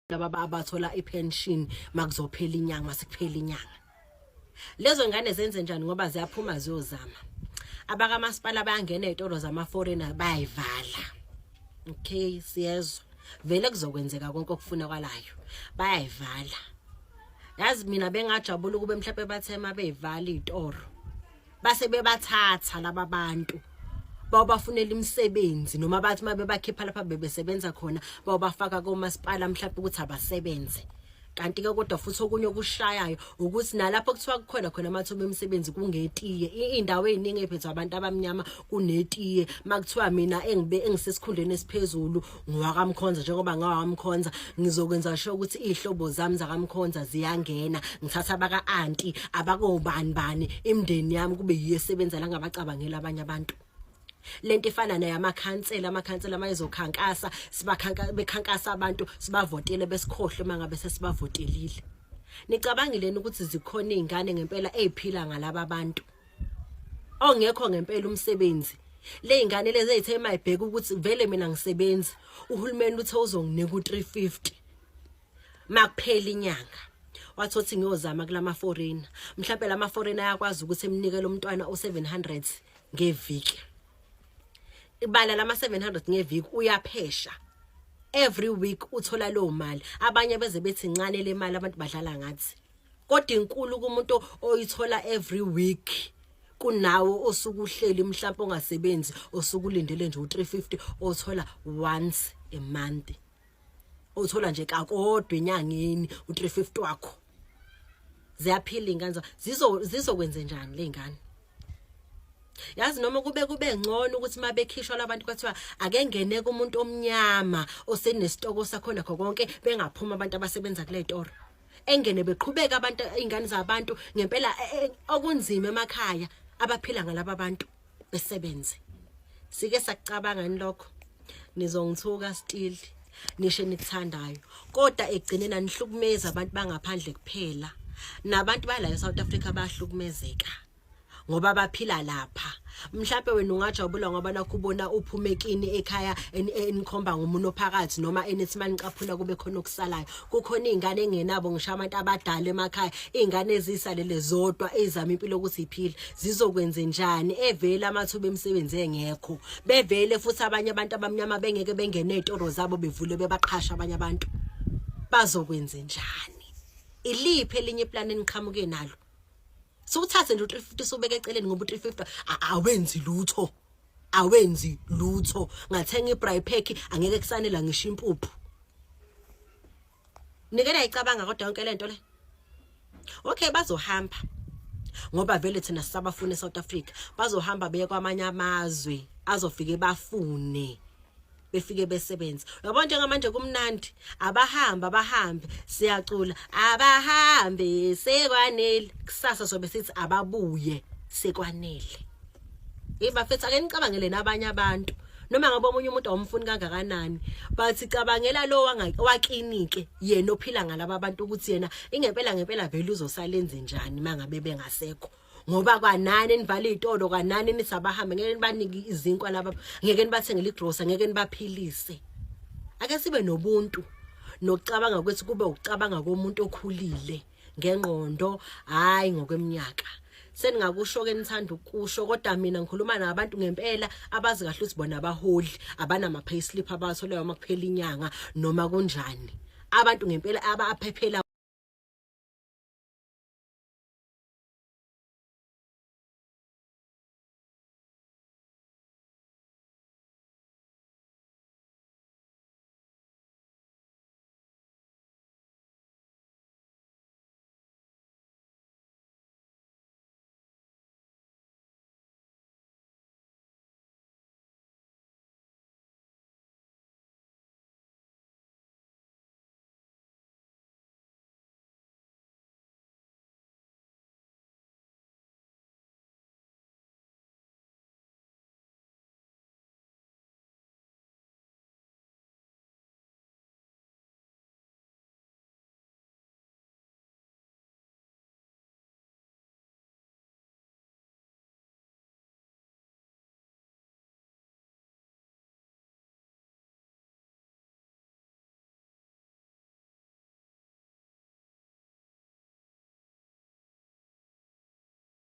Laba abathola ipension makuzophela inyanga, masekuphela inyanga, lezo ngane zenze njani? Ngoba ziyaphuma ziyozama. Abakamasipala bayangena ezitolo zama-foreigner, bayayivala. Okay, siyezwa vele kuzokwenzeka konke okufuna kwalayo, bayayivala. Yazi mina bengajabula ukube mhlawumbe bathe uma beyivala iy'toro base bebathatha laba bantu bawubafunela imisebenzi, noma bathi uma bebakhipha lapha bebesebenza khona, bawubafaka komasipala mhlawumbe ukuthi abasebenze. Kanti-ke kodwa futhi okunye okushayayo ukuthi nalapho kuthiwa kukhona khona amathuba emisebenzi kungetiye. Iy'ndawo ey'ningi ey'phethwe abantu abamnyama kunetiye. Uma kuthiwa mina engibe engisesikhundleni esiphezulu ngowakamkhonza, njengoba ngawakamkhonza, ngizokwenza sure ukuthi iy'hlobo zami zakamkhonza ziyangena, ngithatha abaka-anti, abakobani bani, imindeni yami kube yiyo esebenza la, ngabacabangela abanye abantu. Lento ifana neyamakhansela. Amakhansela mayezokhankasa, sibakhanka bekhankasa abantu, sibavotele, besikhohlwe mangabe sesibavotelile. Nicabangile ukuthi zikhona izingane ngempela eziphila ngalaba bantu ongekho ngempela umsebenzi? Le ingane lezi ezithe mayibheka ukuthi vele mina ngisebenzi, uhulumeni uthe uzonginika u350 makuphela inyanga, wathi othi ngiyozama kulama foreigner, mhlawumbe lama foreigner ayakwazi ukuthi emnike lo mntwana u700 ngeviki. Ibala lama 700 ngeviki, uyaphesha every week, uthola leyo mali. Abanye beze bethi incane le mali, abantu badlala ngathi, kodwa inkulu kumuntu oyithola every week kunawo osuke uhleli mhlawumbe ongasebenzi, osuke ulindele nje u350 othola once a month, othola nje kakodwa enyangeni u350 wakho. Ziyaphila ingane, zizokwenze njani le ngane? Yazi noma kube ngcono ukuthi mabekhishwa labantu kwathiwa ake ngene kumuntu omnyama osenesitoko sakhona kho konke, bengaphuma abantu abasebenza kule toro, engene beqhubeka abantu, ingane zabantu ngempela okunzima emakhaya abaphila ngalaba bantu besebenze. Sike sakucabanga yini lokho? Nizongithuka still, nisho enikuthandayo, kodwa ekugcineni anihlukumezi abantu bangaphandle kuphela, nabantu bala eSouth Africa bayahlukumezeka ngoba baphila lapha. Mhlawumbe wena ungajabula ngoba nakho ubona uphume kini ekhaya enikhomba ngomuntu ophakathi noma enithi manicaphuna kube khona okusalayo. Kukhona iy'ngane engenabo ngisho abantu abadala emakhaya, iy'ngane ezisalele zodwa ezama impilo ukuthi iphile. Zizokwenze njani evele amathuba emisebenzi engekho, bevele futhi abanye abantu abamnyama bengeke bengene ey'toro zabo bevule bebaqhasha abanye abantu? Bazokwenze njani? Iliphi elinye iplani eniqhamuke nalo? Siwuthathe nje u350, siubeke eceleni, ngoba u350 awenzi lutho, awenzi lutho. Ngathenga ibraai pack, angeke kusanela ngisho impuphu. Nike nayicabanga kodwa yonke lento le? Okay, bazohamba ngoba vele thina sisabafuna eSouth Africa. Bazohamba beye kwamanye amazwe, azofike bafune, befike besebenze. Uyabona njengamanje kumnandi, abahambe, abahambe, siyacula, abahambe sekwanele. Kusasa sobe sithi ababuye, sekwanele. Hey bafethu, ake nicabangele nabanye abantu. Noma ngabe omunye umuntu awumfuni kangakanani, but cabangela lo wakinike yena ophila ngalaba abantu, ukuthi yena ingempela ngempela vele uzosala enze njani mangabe bengasekho, ngoba kwanani enivala iy'tolo, kwanani nithi abahambe, ngeke nibanike izinkwa laba, ngeke nibathengele igrosa, ngeke nibaphilise. Ake sibe nobuntu, nokucabanga kwethu kube ukucabanga komuntu okhulile ngengqondo, hayi ngokweminyaka. Seningakusho-ke nithanda ukusho, kodwa mina ngikhuluma nabantu ngempela abazi kahle ukuthi bona abaholi, abanama-payslip abawatholayo uma kuphela inyanga noma kunjani, abantu ngempela abaphephela.